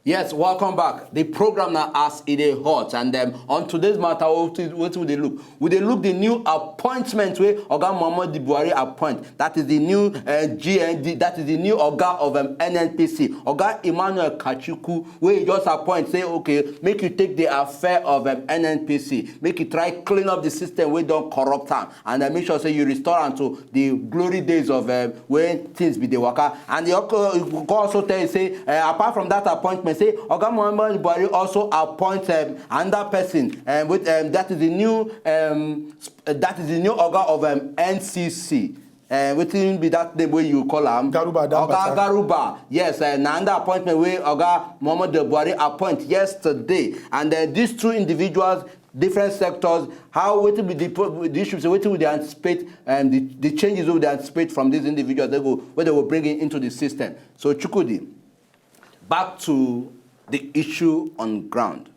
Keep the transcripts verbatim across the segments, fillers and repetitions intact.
Yes, welcome back. The program now as it is hot, and um, on today's matter, what we what we dey look? We dey look the new appointment wey Oga Muhammad Buhari appoint. That is the new uh, G N D. That is the new Oga of um, N N P C. Oga Emmanuel Kachuku, wey he just appoint, say okay, make you take the affair of um, N N P C, make you try clean up the system wey don corrupt am, and uh, make sure say you restore am to the glory days of um, when things be dey waka. And he also, he go also tell you say uh, apart from that appointment, say Oga Muhammad Buhari also appoint um, another person, um, with um, that is the new um, sp- uh, that is the new Oga of um, N C C. Uh, wetin be that name wey you call am? Garuba Oga Dambata. Garuba, yes, uh, na under appointment wey Oga Muhammad Buhari appoint yesterday, and uh, these two individuals, different sectors, how wetin be the, pro- the issues, wetin we dey anticipate, and the, the changes wey we dey anticipate from these individuals they go wey they will bring in into the system. So Chukwudi, back to the issue on ground.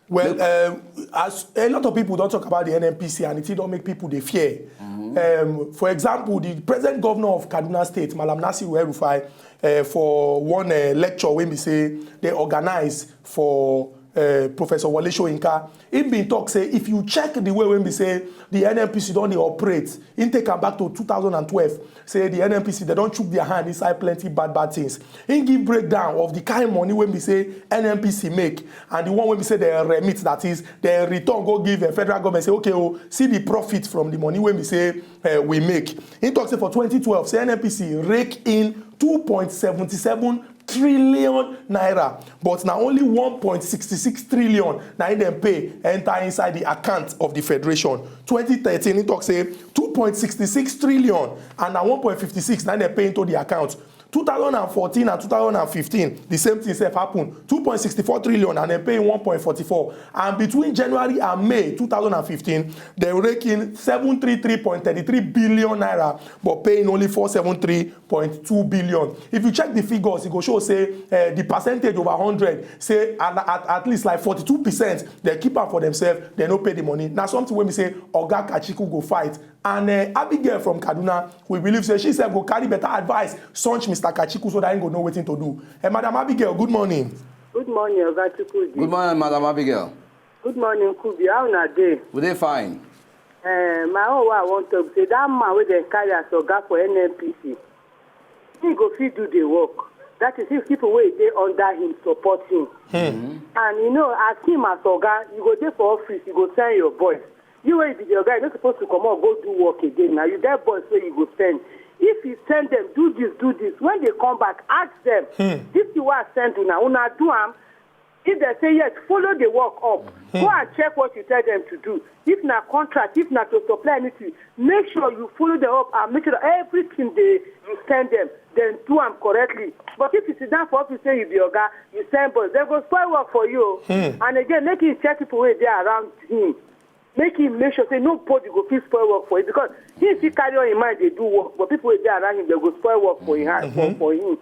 Well, um, as a lot of people don't talk about the N N P C, and it don't make people they fear. Um, for example, the present governor of Kaduna State, Malam Nasir El-Rufai, uh, for one uh, lecture when we say they organize for uh, Professor Wale Soyinka, he been talk say if you check the way when we say the N N P C don't they operate, he take am back to two thousand and twelve. Say the N N P C they don't chook their hand inside plenty bad bad things. He give breakdown of the kind money when we say N N P C make and the one when we say they remit, that is they return go give the federal government, say okay, oh, see the profit from the money when we say uh, we make. He talk say for twenty twelve, say N N P C rake in two point seven seven trillion naira, but na only one point six six trillion na im dem pay enter inside the account of the federation. Twenty thirteen, he talk say two point six six trillion and na one point fifty six na im dem pay into the account. Two thousand and fourteen and two thousand and fifteen, the same thing sef happen. Two point six four trillion and dem pay one point forty four. And between January and May two thousand and fifteen, dem rake in seven three three point three three billion naira, but paying only four seven three point two billion. If you check the figures, e go show say uh, the percentage over hundred, say at, at, at least like forty-two percent, they keep am for themselves, they no pay the money. Na something wey be say Oga Kachiku go fight. And uh, Abigail from Kaduna, we believe say she sef go carry better advice, sunch Mister Kachiku, so that he go know wetin to do. Uh, Madam Abigail, good morning. Good morning, Oga Chukwudi. Good morning, Madam Abigail. Good morning, Kubi. How una dey? We dey fine. Uh, my own way I wan talk say that man wey dem carry as oga for N N P C, he go fit do the work. That is if people wey dey under him support him. And you know, as him as oga, you go dey for office, you go send your boys. You wey be the oga, you no suppose to comot go do work again. Now you get boys wey you go send. If you send them, do this, do this. When they come back, ask them, this thing wey I send una, una do am. If they say yes, follow the work up. Go and check what you tell them to do. If na contract, if na to supply anything, make sure you follow them up and make sure that everything they you send them, then do am correctly. But if you sit down for office say you be oga, you send boys, they go spoil work for you. And again, make him check people wey dey around him. Make him make sure say nobody go fit spoil work for him, because he fit carry on him mind dey do work, but people wey dey around him, they go spoil work for him hand for, for him.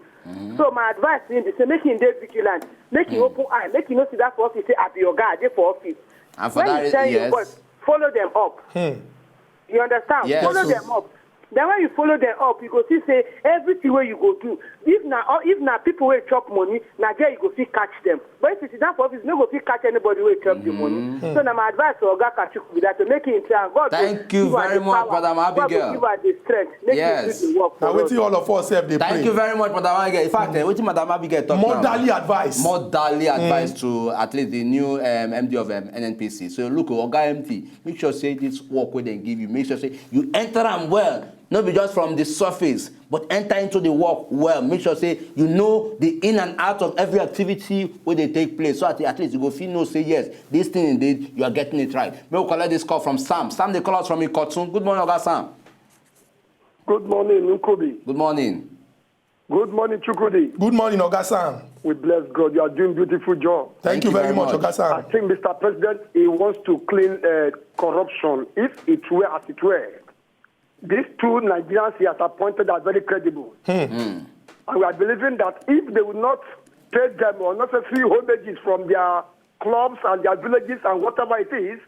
So my advice to him be say make him dey vigilant, make him open eye, make him no sit down for office say I be oga, I dey for office. And for When that you reason, send your yes. boys, follow them up. You understand? Yes. Follow So- them up. Then when you follow them up, you go see say everything wey you go do. If na or if na people wey chop money, na there you go fit catch them. But if you sit down for office, you no go fit catch anybody wey chop the money. So na my advice to Oga Kachuku be that to make him try. And God go Thank you give her very the much, power. Madam God go Abigail. Give her the strength. Make Yes. him do the work for Now us. Wetin all of us sef dey Thank pray. you very much, Madam Abigail. In fact, uh, wetin Madam Abigail talk now? Motherly advice. Motherly advice to at least the new um, M D of um, N N P C. So look, Oga M D, make sure say this work wey dem give you, make sure say you enter am well. No be just from the surface, but enter into the work well. Make sure say you know the in and out of every activity wey dey take place. So at, at least you go fit know say yes, this thing indeed you are getting it right. Make we collect this call from Sam. Sam dey call us from Ikotun. Good morning, Oga Sam. Good morning, Nkobi. Good morning. Good morning, Chukwudi. Good morning, Oga Sam. We bless God. You are doing beautiful job. Thank, Thank you you very very much, much. Oga I Sam. think Mister President, he wants to clean uh, corruption. If it were as it were, these two Nigerians he has appointed are very credible. And we are believing that if they will not pay them unnecessary homages from their clubs and their villages and whatever it is,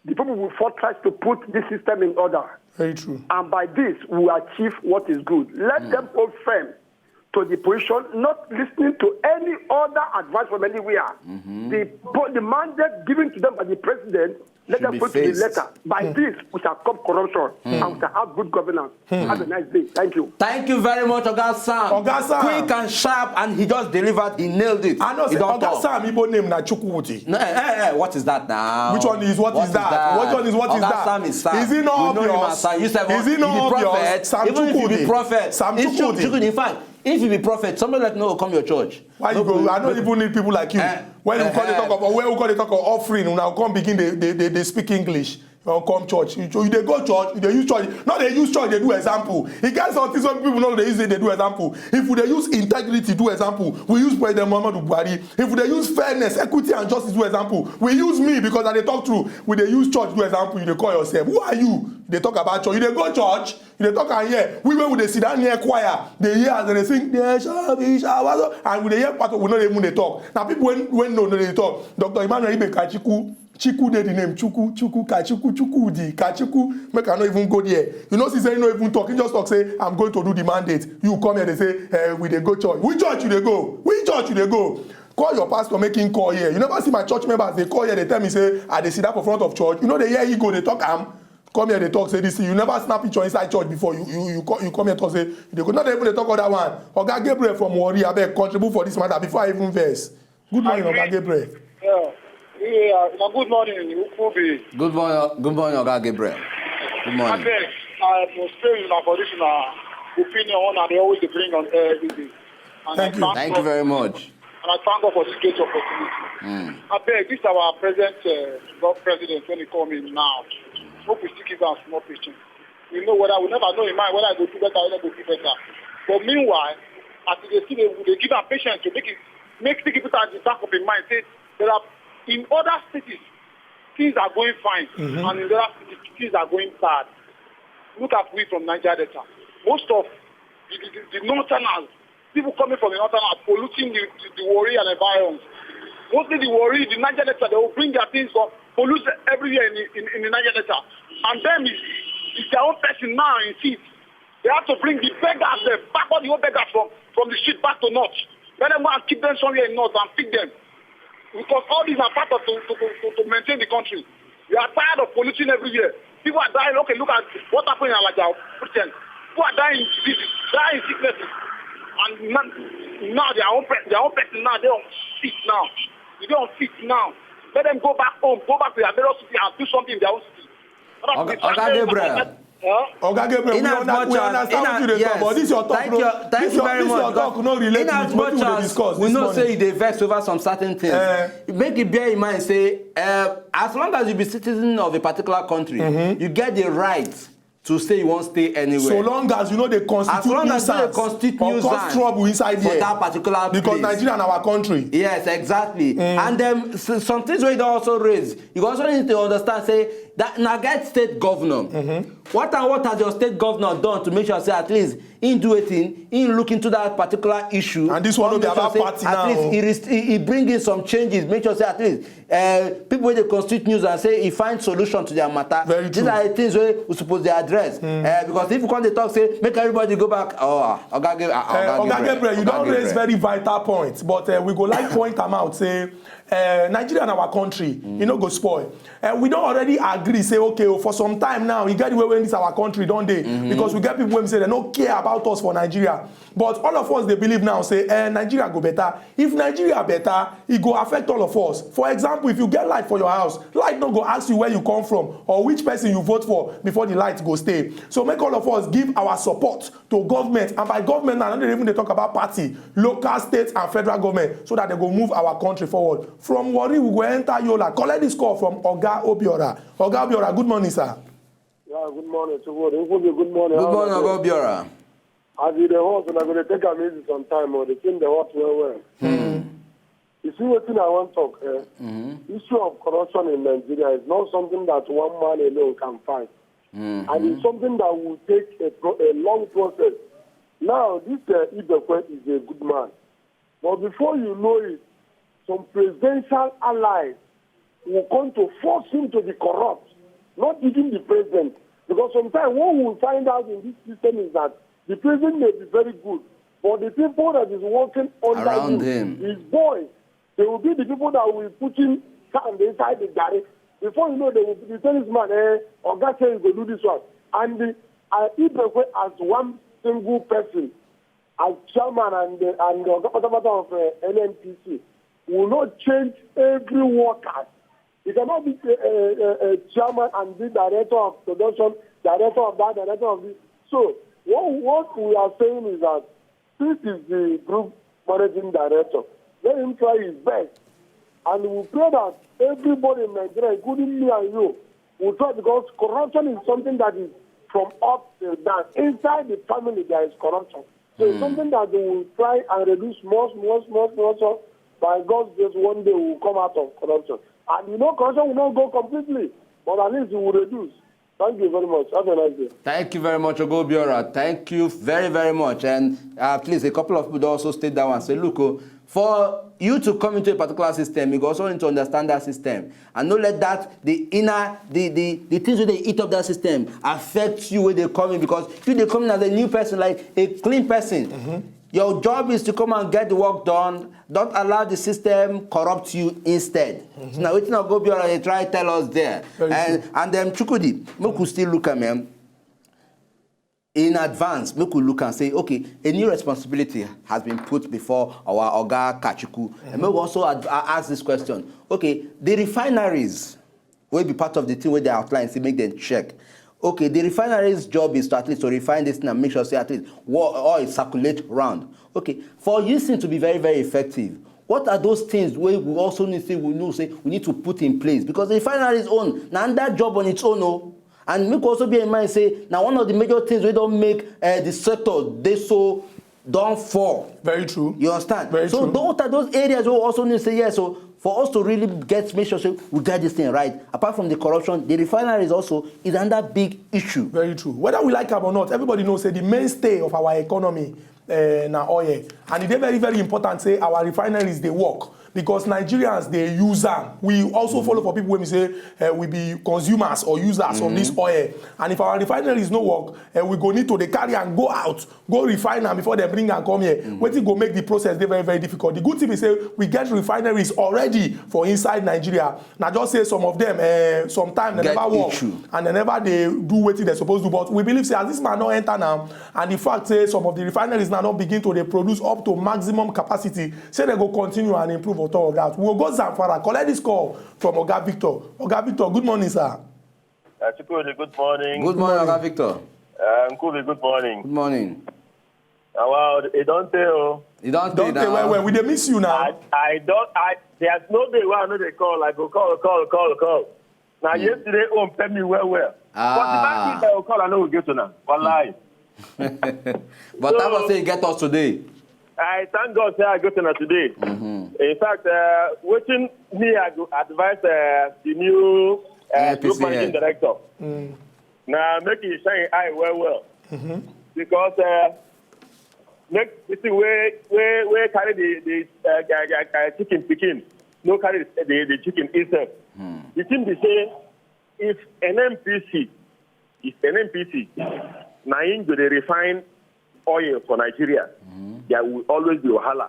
the people will force to put this system in order. Very true. And by this, we will achieve what is good. Let them hold firm to the position, not listening to any other advice from anywhere. The po- the mandate given to them by the president, let Should them be put to the faced. Letter. By this, we shall curb corruption and we shall have good governance. Have a nice day. Thank you. Thank you very much, Oga Sam. Oga Sam. Quick and sharp, and he just delivered. He nailed it. I know He say don't Oga talk. Sam Igbo name na Chukwudi. No, eh, eh, eh, what is that now? Which one is what is that? Which one is what is Oga that? Sam is Sam. Is it not We know him obvious? As Sam. You said Is it not he be obvious? Prophet. Sam Even if he be Chukwudi. Prophet, Sam it's Chu- Chukwudi. Chukwudi. In fact, if you be prophet, somebody like no come your church. Why you No go? go- I don't even need people like you. Eh, When you eh, call the eh. talk of, when you call the talk of offering, you now come begin they they, they, they speak English. You don't come church. You, you they go church. You they use church. Not they use church. They do example. He gets some things when people know they use it. They do example. If we they use integrity, do example. We use President Muhammadu Buhari. If we they use fairness, equity, and justice, do example. We use me because I they talk through. We they use church, do example. You they call yourself. Who are you? They talk about church. You they go church. You dey talk and hear. We when we dey sit down near choir, dey hear as dem dey sing, "There shall be showers," and we dey hear part of, we no dey even dey talk. Na people wey wey know no dey talk. Doctor Emmanuel Ibe Kachiku, Chiku dey the name, Chuku, Chuku, Kachiku, Chukwudi, Kachiku. Make I no even go there. You know, see say he no even talk. He just talk say, "I'm going to do the mandate." You come here, dey say, eh, "We dey go church." Which church you dey go? Which church you dey go? Call your pastor, make him call here. You never see my church members, they call here, they tell me say, "I dey sit down for front of church." You know, they hear he go, they talk am. Come here, they talk say this thing. You never snap picture inside church before. You you you, co- you come here talk say you dey go. Not even dey talk other one. Oga Gabriel from Warri, abeg contribute for this matter before I even vex. Good morning, Oga Gabriel. Yeah. Yeah, na good morning, Ukubi. Good morning, good morning, Oga Gabriel. Good morning. Abeg, I must say una for this una opinion una dey always dey bring on air every day. And Thank I you. Thank you very much. And I thank God for this great opportunity. Abeg, this our present uh, God president when he come in now. Hope we still give am small patience. We know whether we never know in mind whether I go do better or not go do better. But meanwhile, as we dey see, we dey give am patience to make it make still keep it at the back of im mind. Say there are in other cities things are going fine, and in other cities things are going bad. Look at we from Niger Delta. Most of the, the, the northerners, people coming from the northerners, polluting the, the, the Warri and environs. Mostly the Warri, the Niger Delta, they will bring their things from pollute everywhere in, in, in the Niger Delta. And then it's, it's their own person now in seat. They have to bring the beggars, uh, back all the old beggars from, from the street back to north. Let them go and keep them somewhere in north and feed them. Because all these are part of to, to, to, to, to maintain the country. We are tired of polluting everywhere. People are dying. Okay, look at what happened in Alaja, Christian. People are dying in diseases, dying in sicknesses. And now, now their own pe- their own person now, they on fit now. They on fit now. Let them go back home, go back to their various city and do something in their own city. Not Oga- that we Oga Gabriel. Huh? Oga Gabriel, we, In as under, much we as- understand in what as- you dey yes. talk, but this your talk Thank no, you, thank this you your, very this much, your talk because no relate in as with what much we dey as discuss we this know morning. Say you dey vex over some certain things. Eh. Make it bear in mind say uh, as long as you be citizen of a particular country, you get the right to say you wan stay anywhere. So long as you know they As constitute long as you no dey nuisance constitute or cause nuisance trouble inside for there, that particular because place. Nigeria na our country. Yes, exactly. And um, s- some things wey you don also raise, you also need to understand say that na get state governor. What and what has your state governor done to make sure say at least he do wetin he look into that particular issue? And this one no be Make sure about say party at now. Least he, rest- he, he bring in some changes. Make sure say at least uh, people wey dey constitute news and say he find solution to their matter. Very These true. Are the things wey we suppose dey address. Uh, because if you come dey talk say make everybody go back, oh, Oga Gabriel, uh, Uh, Oga Gabriel, you Oga don raise Gabriel. Very vital points, but uh, we go like point am out say uh, Nigeria na our country, e no go spoil. Uh, we don already agree say okay, oh, for some time now, e get the way wey this our country don dey, because we get people wey be say dem no care about us for Nigeria. But all of us dey believe now say uh, Nigeria go better. If Nigeria better, e go affect all of us. For example, if you get light for your house, light no go ask you where you come from or which person you vote for before the light go stay. So make all of us give our support to government, and by government now, I no dey even dey talk about party, local, state and federal government, so that they go move our country forward. From Warri, we go enter Yola. Collect this call from Oga Obiora. Oga Obiora, good morning, sir. Yeah, good morning, Chukwudi. Good morning. Good How morning, are you? Oga Obiora. As you dey hot, una go dey take am easy sometime, or the thing dey hot well well. You see wetin I wan talk? Eh? Issue of corruption in Nigeria is not something that one man alone can fight. And it's something that will take a, pro- a long process. Now, this uh, Ibekwe is a good man. But before you know it, some presidential allies will come to force him to be corrupt, not even the president. Because sometimes what we will find out in this system is that the president may be very good, But the people that is working under Around you, him. His boys, they will be the people that will put him sand inside the garri. Before you know, they will be telling this man, eh, Oga say you go do this one. And the, uh, Ibekwe as one single person, as chairman and the, and the Oga Patapata of uh, N N P C, will not change every worker. You cannot be a, a, a, a chairman and be director of production, director of that, director of this. So what, what we are saying is that since he's the group managing director, let him try his best. And we pray that everybody in Nigeria, including me and you, will try, because corruption is something that is from up till down. Inside the family, there is corruption. So it's something that we will try and reduce more, more, more, more. So by God's grace, one day we will come out of corruption. And you know, corruption will not go completely, but at least it will reduce. Thank you very much. Have a nice day. Thank you very much, Ogo Obiora. Thank you very, very much. And uh, please, a couple of people also state that one. Say, look, oh, for you to come into a particular system, you also need to understand that system. And not let that, the inner, the, the, the things that they eat up that system affect you when they come in. Because you, they come in as a new person, like a clean person. Your job is to come and get the work done. Don't allow the system corrupt you instead. So now, wetin Ogo Obiora dey try tell us there. Very And, and then, Chukwudi, make we still look at him. In advance, make we look and say, okay, a new responsibility has been put before our Oga Kachikwu. And make we also ad- a- ask this question. Okay, the refineries will be part of the thing where they outline, say make them check. Okay, the refineries' job is to at least to refine this thing and make sure say at least wa- oil circulate round. Okay, for this thing to be very, very effective, what are those things where we also need say we know say we need to put in place? Because the refineries own, now that job on its own, oh. And make also be in mind say now one of the major things we don't make uh, the sector they so don't fall. Very true. You understand? Very So true. Those are those areas we also need to say yes. So for us to really get make sure say we get this thing right. Apart from the corruption, the refineries also is another big issue. Very true. Whether we like am or not, everybody knows say the mainstay of our economy uh, na oil, and e dey very, very important say our refineries dey work, because Nigerians dey use am. We also follow for people when we say uh, we be consumers or users of this oil, and if our refineries no work, uh, we go need to dey carry and go out, go refine am before they bring am come here. Wetin go make the process dey very, very difficult. The good thing is say we get refineries already for inside Nigeria. Na just say some of them, uh, sometimes they Get never work, issue. And they never dey do wetin they suppose do. But we believe say as this man don enter now, and the fact say some of the refineries now don begin to dey produce up to maximum capacity, say they go continue and improve on top of that. We go go Zamfara, collect this call from Oga Victor. Oga Victor, good morning, sir. Uh, Chukwudi, good morning. Good morning, Oga Victor. Uh, Nkubi, good morning. Good morning. Uh, wow, e don tey o. You don't Don tey well well. We dey miss you now. I, I don't. I there's no day where I no dey call. I go call, call, call, call. Now yesterday, own pay me well well. But the Ah. back thing I go call, I no go get to now. Wallahi. But that was say you get us today. I thank God say I get to now today. In fact, uh, wetin me I go advise uh, the new uh, N N P C group managing head. Director. Now make e shine eye well well, because uh, make the thing wey wey wey carry the the uh, uh, uh, chicken pikin no carry the the chicken inside. The thing be say if N N P C, if N N P C, na im go dey refine oil for Nigeria, there will always be wahala.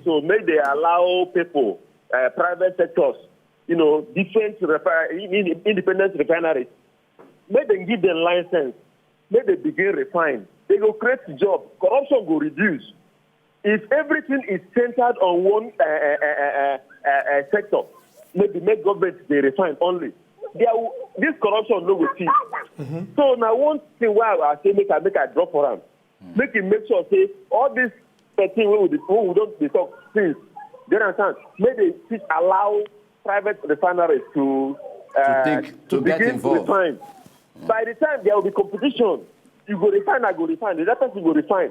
So make they allow people, uh, private sectors, you know, different refi- in- independent refineries, make them give them license, make they begin refine. They go create job, corruption go reduce. If everything is centered on one uh, uh, uh, uh, uh, uh, sector, maybe make government dey refine only. There, will- this corruption no go cease. So now one thing why I say make I make I drop for am, make e make sure say all this thing wey we dey wey we don dey talk since, you understand? Make they fit allow private refineries to uh, take- to get begin involved. Refine. By the time there will be competition, you go refine, I go refine, the other person go refine.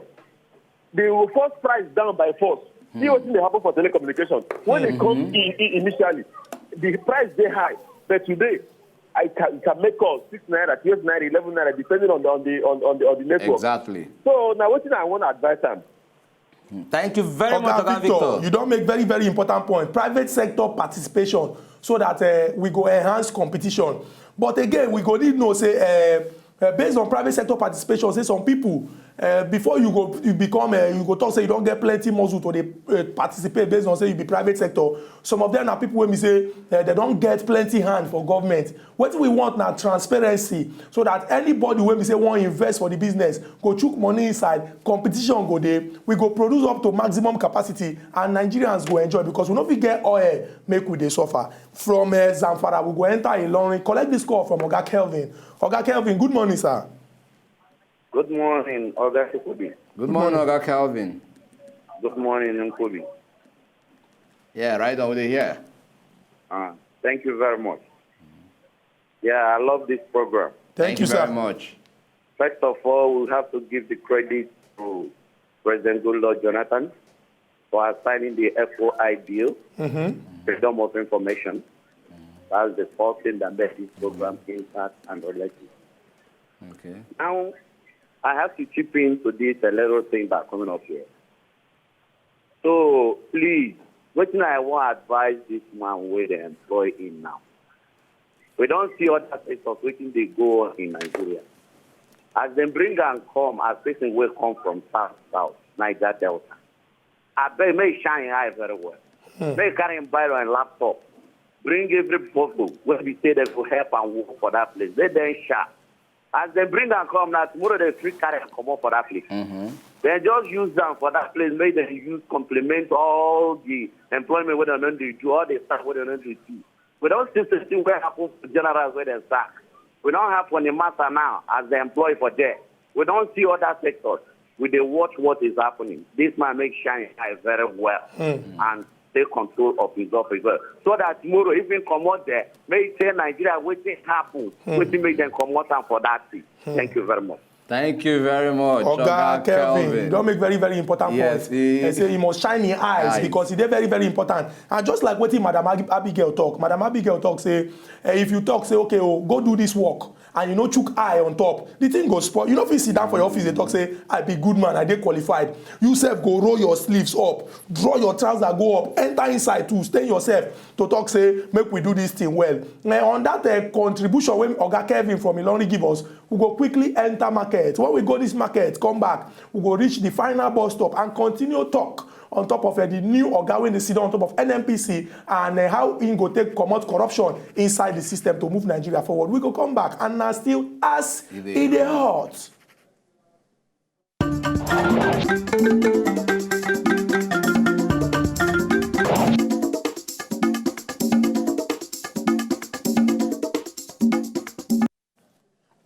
They will force price down by force. See wetin dey happen for telecommunication. When they come in, in initially, the price dey high, but today I can, you can make calls six naira, twelve naira, eleven naira, depending on the on the on, on the on the network. Exactly. So now wetin I wan advise am. Thank you very much, Oga Oga Victor, Victor. You don make very, very important point. Private sector participation, so that uh, we go enhance competition. But again, we go need know say uh, Uh, based on private sector participation, say some people, uh, before you go, you become, uh, you go talk say you don get plenty muscle to dey, uh, participate based on say you be private sector. Some of them na people wey be say, uh, they don get plenty hand for government. Wetin we want na transparency, so that anybody wey be say wan invest for the business go chook money inside, competition go dey. We go produce up to maximum capacity, and Nigerians go enjoy, because we no fit get oil make we dey suffer. From, uh, Zamfara, we go enter Ilorin, collect this call from Oga Kelvin. Oga Kelvin, good morning, sir. Good morning, Oga Chukwudi. Good morning, Oga Kelvin. Good morning, Nkubi. Yeah, right over there. Uh, thank you very much. Yeah, I love this program. Thank, you, sir. Very much. First of all, we have to give the credit to President Goodluck Jonathan for assigning the F O I bill, Freedom of Information. That's the first thing that made this program intact and relative. Okay. Now, I have to chip into this a little thing that coming up here. So, please, wetin I wan advise this man wey dey employ him now. We don see other sectors wetin dey go on in Nigeria. As dem bring am come as person wey come from south south, Niger Delta, abeg make e shine him eye very well. Make e carry him biro and laptop, bring every photo wey be say dem go help am work for that place. Make dem sharp. As dem bring am come now, tomorrow dem fit carry am comot for that place. Dem just use am for that place, make dem use complement all the employment wey dem don dey do, all the staff wey dem don dey do. We don see same thing wey happen for generals wey dem sack. We don have for the master now as the employee for there. We don see other sectors. We dey watch what is happening. This man make shine eye very well and take control of his office well. So that tomorrow, if he comot there, make he tell Nigeria wetin happen, wetin make dem comot am for that thing. Thank you very much. Thank you very much, Oga Kelvin, you don make very, very important Yes, point. I say he must shine him eyes, because e dey very, very important. And just like wetin Madam Ab- Abigail talk, Madam Abigail talk say, eh, if you talk say, okay, oh, go do this work, and you no chook eye on top, the thing go spoil. You no fit sit down for your office dey talk say, I be good man, I dey qualified. You sef go roll your sleeves up, draw your trouser go up, enter inside to stain yourself to talk say make we do this thing well. Eh, on that, eh, contribution wey Oga Kelvin from Ilorin give us, we go quickly enter market. When we go this market, come back, we go reach the final bus stop and continue talk on top of, eh, the new oga wey dey sit down on top of N N P C and, eh, how im go take comot corruption inside the system to move Nigeria forward. We go come back and na still as e dey hot.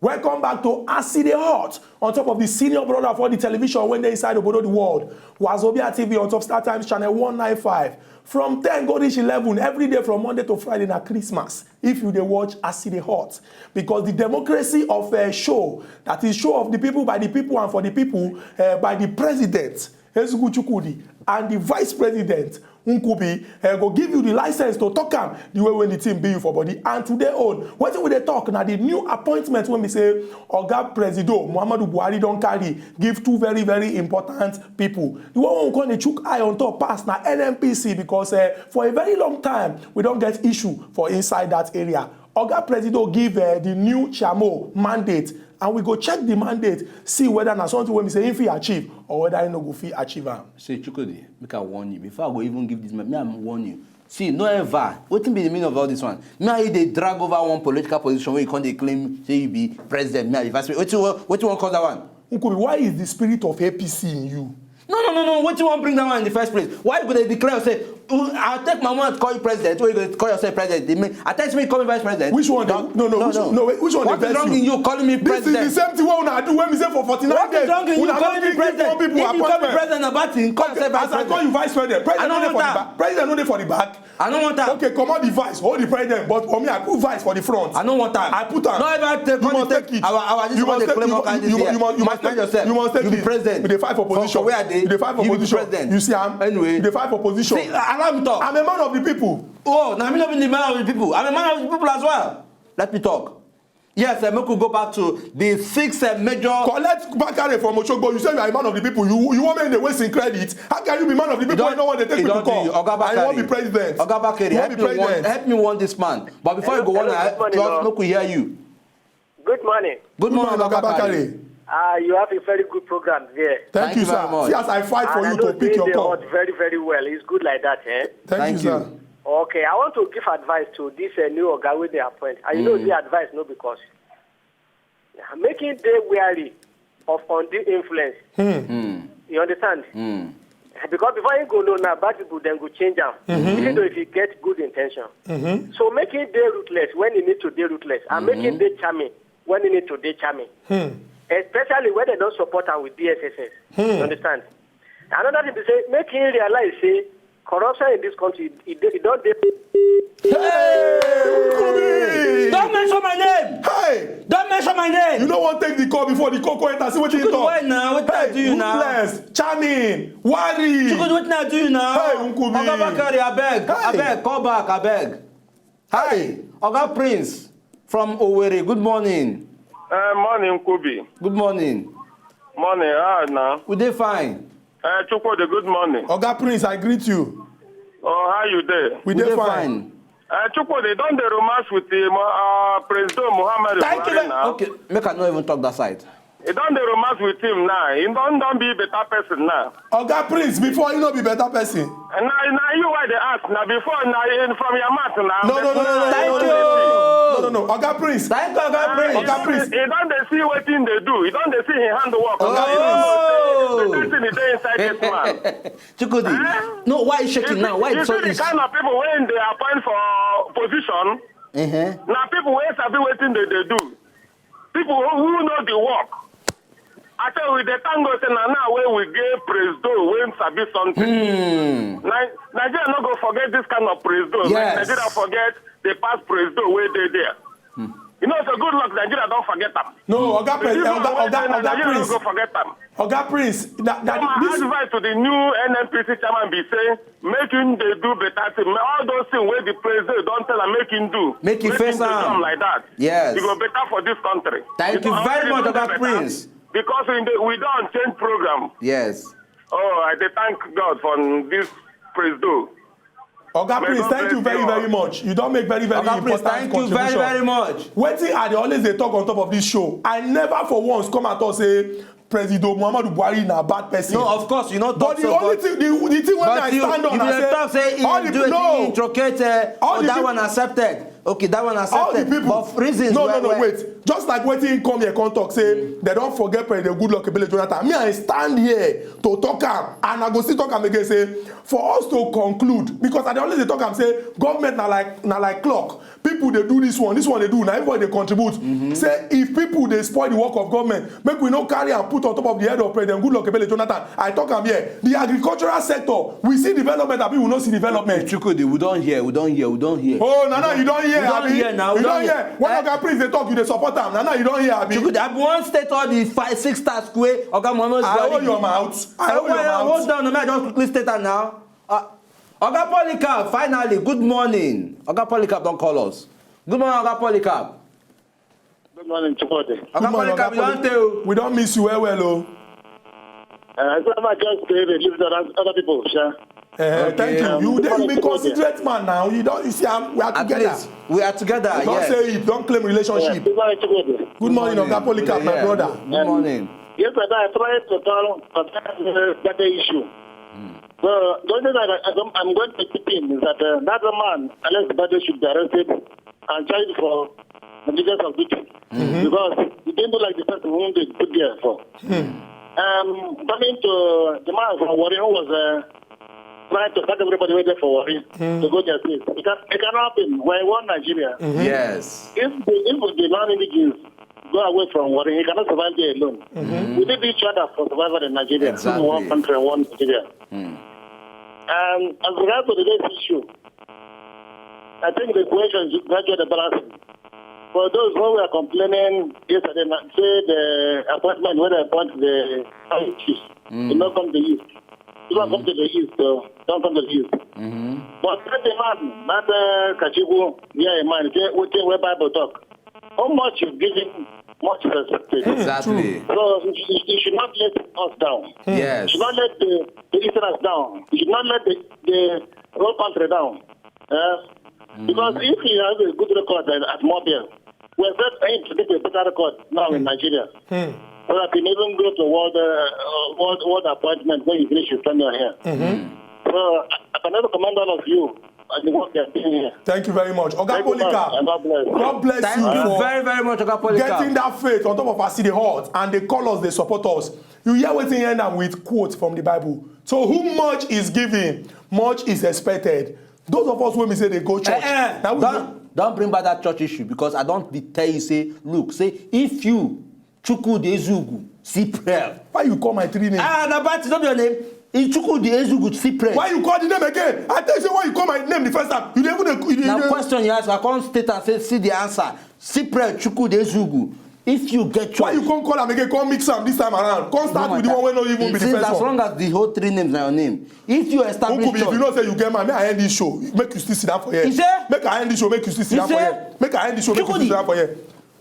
Welcome back to As E Dey Hot on top of the senior brother for the television wey dey inside obodo the world, Wazobia T V on top Star Times channel one nine five. From ten go reach eleven every day from Monday to Friday na Christmas. If you dey watch As E Dey Hot, because the democracy of a show, that is show of the people, by the people and for the people, uh, by the president, Ezugu Chukwudi, and the vice president, Nkubi, eh, go give you the license to talk am the way when the thing be you for body. And today own, wetin we dey talk na the new appointment wey be say Oga Presido Muhammadu Buhari don carry give two very, very important people. The one wey we come dey chook eye on top pass na N N P C, because, eh, for a very long time we don get issue for inside that area. Oga Presido give, eh, the new Chamo mandate, and we go check the mandate, see whether na something wey be say he fit achieve or whether he no go fit achieve am. See, Chukwudi, make I warn you. Before I go even give this man, me, I'm warn you. See, no ever. Wetin be the meaning of all this one? Me and you dey drag over one political position where you come dey claim say you be president. Me, I be vice president. Wetin wan, wetin wan cause that one? Nkubi, why is the spirit of A P C in you? No, no, no, no. Wetin wan bring that one in the first place? Why you go dey declare say, "Oh, I'll take my mouth call you president," wey you go call yourself president? The me, I tell you, me call me vice president. Which one dey, no, no, no, which, no, wait, which one dey vex you? What is wrong in you calling me This is the president? Same thing wey una do when we say for forty-nine What days. Is wrong in you Una calling don me give four president? People If you call me appointment. President, na bad thing. Call Okay, yourself vice as I call president. you vice president, president I no don't dey for want the that. back. President no dey for the back. I no want am. Okay, comot the vice, hold the president, but for me, I put vice for the front. I no want am. I put am. No ever take, You come must take take it. Our, our, this You one must dey take, claim you all must, kind this you, year. you must, you must Mind take, yourself. You must take You be it. president. You dey fight for For, position. for where I dey, You dey fight for you be position. president. You see am? Anyway. You dey fight for position. See, allow me talk. I'm a man of the people. Oh, na me no be the man of the people. I'm a man of the people as well. Let me talk. Yes, uh, make we go back to the six, uh, major. Collect Bakare from Osogbo. You say you are a man of the people. You, you want me in the wasting credit. How can you be man of the people? I don't want to take You people don't do call. You. Oga I want Bakare. be president. Oga Bakare, You help want me be president. One, help me one this man. But before you go Hello, on, I good morning, just Lord. Make we hear you. Good morning. Good morning, Oga Bakare. Uh, you have a very good program there. Thank you, sir. See as I fight for you to pick your call. Very, very well. It's good like that, eh? Thank you, sir. Okay, I want to give advice to this uh, new oga wey dey appoint. And you know the advice no because making dey wary of undue influence. You understand? Because before you go know now, bad people then go change am. Even though if you get good intention. So make him dey ruthless when he need to dey ruthless and make him dey charming when he need to dey charming. Especially when they don't support am with D S S S. You understand? Another thing to say, make him realize say corruption in this country, it, it don't dey. Hey! Don't mention my name. Hey! Don't mention my name. You no wan take the call before the call come enter. See wetin he talk. Why now? What I do you now? Ruthless, charming, wary. Chukwudi, wetin I do you now? Hey, Nkubi. Oga Bakare, abeg, Hey. abeg, call back, abeg. Hi, Oga Prince from Owerri. Good morning. Uh, morning, Kubi. Good morning. Morning, how now? We dey fine. Uh, Chukwudi, good morning. Oga Prince, I greet you. Oh, how you there? We We dey dey fine. fine. Uh, Chukwudi, don dey romance with him, uh, President Muhammad Thank you Buhari very- now. Okay, make I no even talk that side. He don dey romance with him now. He don don be better person now. Oga Prince, before you no be better person. And now, now you why they ask now? Before now, in, from your mouth now. No, no, no, no, no, Thank no, you. no, no, no, no, no. Oga Prince. Thank you, Oga Prince. Oga Prince. He don dey see wetin they do. He don dey see him handwork. Oh. Better thing is dey inside this man. Chukwudi, no, why you shaking now? Why You you so see the easy? Kind of people when they appoint for position, Uh-huh. now people wey sabi wetin they dey do. People who, who know the work. I tell we dey thank God say na now wey we get Presido wey sabi something. Hmm. Ni- Nigeria no go forget this kind of Presido. Yes. Like Nigeria forget the past Presido wey dey there. You know, so good luck Nigeria don forget am. No, Oga Prince, This Oga, one wey Oga, dey Nigeria Oga no Prince. Go forget am. Oga Prince, that, that, My this, advice to the new N N P C chairman be say make him dey do better thing. All those things wey the president don tell am make him do. Make him face do am. Am like that. Yes. E go better for this country. Thank you very much, Oga Prince. Because we dey, we don change program. Yes. Oh, I dey thank God for this Presido. Oga May Prince, God thank you bless very, you all. Very much. You don make very, very Oga Prince, important thank you very, contribution. Very much. Wetin I dey always dey talk on top of this show, I never for once come at all say Presido Muhammadu Buhari na bad person. No, of course, you no But talk the so, only but, thing, the, the thing wey but I you, stand on you na dey say talk say he all the do people no, he intricate, uh, All oh, the that peop- one accepted. Okay, that one all the accepted. people. But for reasons No, where, no, no, where, wait. Just like wetin he come here come talk say they don forget President Goodluck Ebele Jonathan. Me, I stand here to talk am, and I go still talk am again say for us to conclude, because I dey always dey talk am say government na like, na like clock. People dey do this one, this one dey do, na everybody dey contribute. Say if people dey spoil the work of government, make we no carry am put on top of the head of President Goodluck Ebele Jonathan. I talk am here. The agricultural sector, we see development, abi we no see development? Chukwudi, we don hear, we don hear, we don hear. Oh, Nana, you don hear, We don abi? Hear now, we You don don hear. Hear. When Eh? Oga Prince dey talk, you dey support am. Nana, you don hear, abi? Chukwudi, I be wan state all the five, six tasks wey Oga Muhammadu I Buhari hold do. Your mouth. I hold your Well, mouth. Hold on, make I just quickly state am now. Uh, Oga Polycarp, finally, good morning. Oga Polycarp don call us. Good morning, Oga Polycarp. Good morning, Chukwudi. Oga Polycarp, we don tell you. We don miss you well, well, oh. Uh, so I just say they leave the other, other people, sure. Eh, Okay. Thank you. You, Um, dey- you be Chukwudi. Considerate man now. You don, you see, I'm, we are At together. Least we are together. Don't Yes. Say it. Don't claim relationship. Good morning, Chukwudi. Good morning, Oga Polycarp, my Yeah. Brother. Good morning. Yes, sir. I tried to call concerning the Bade issue. So the only thing I, I, I'm going to keep in is that uh, that man, Alex Bade, should be arrested and charged for negligence of duty because he didn't do like the person whom they put there for. Um, coming to the man from Warri who was uh, trying to start everybody waiting for Warri to go their place. It, can, it cannot happen. We're in one Nigeria. Yes. If the, if the non-indigenous go away from Warri, he cannot survive there alone. We need each other for survival in Nigeria. Exactly. One country, one Nigeria. And as regards to today's issue, I think the question is gradually balancing. For those who were complaining yesterday, na- say the appointment, when they appoint the chiefs, they not come to the east. People come to the east, so don't come to the east. But that the man, that uh, Kachiku, yeah, a man, say, we say where Bible talk. How much you give him, much respected. Exactly. So you, you should not let us down. You Yes. should not let the, the Easterners down. You should not let the, the whole country down. Uh, Because if he has a good record at, at Mobile, We expect him to take a better record now in Nigeria. So that he may even go to world, uh, uh, world, world appointment when he finish his tenure here. So I, I can never commend all of you and the work they are doing here. Thank you very much. Oga Thank you, Polycarp, and God bless. God bless Thank you you for very, very much, Oga Polycarp. getting that faith on top of our city hall and the callers they support us. You hear wetin end am with quote from the Bible. So who much is given, much is expected. Those of us wey be say dey go church, Eh, eh, na we don't, don't bring back that church issue because I don't dey tell you say, look, say if you Chukwudi Ezeugwu Cyprian. Why you call my three names? Ah, na bad thing, no be your name. Chukwudi Ezeugwu Cyprian. Why you call the name again? I tell you say why you call my name the first time. You dey even dey. You dey- Na you dey- question you ask, I come state and say, see the answer. Cyprian Chukwudi Ezeugwu. If you get choice. Why you come call am again? Come mix am this time around. Come start No with the matter. One wey no even be the Since first as one. long as the whole three names na your name. If you establish Ukubi, if you church, know say you get man, make I end this show. Make you still sit down for here. You say? Make I end this show. Make you still sit You down for say? Here. Make I end this show. Make you still sit down for here.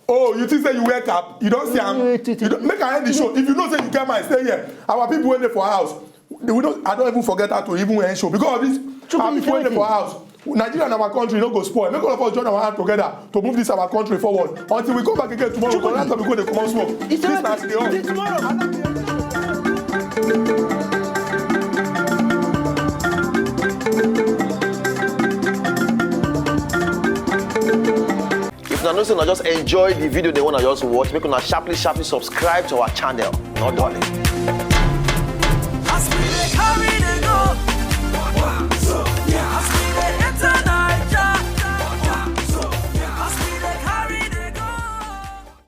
Oh, you think say you wear cap? You don't see am. Wait, wait, You don't, make I end the show. If you know say you get man, stay here. Our people wey dey for house. We don't. I don't even forget how to even end show because of this. Chukwudi, Our people wey dey say for house. Nigeria and our country no go spoil. Make all of us join our hand together to move this our country forward. Until we come back again tomorrow, we go Chukwudi. After we go dey comot smoke. It's This not- na the it's tomorrow. If una know say una just enjoy the video dem wey una just watch, make una sharply sharply subscribe to our channel. No darling.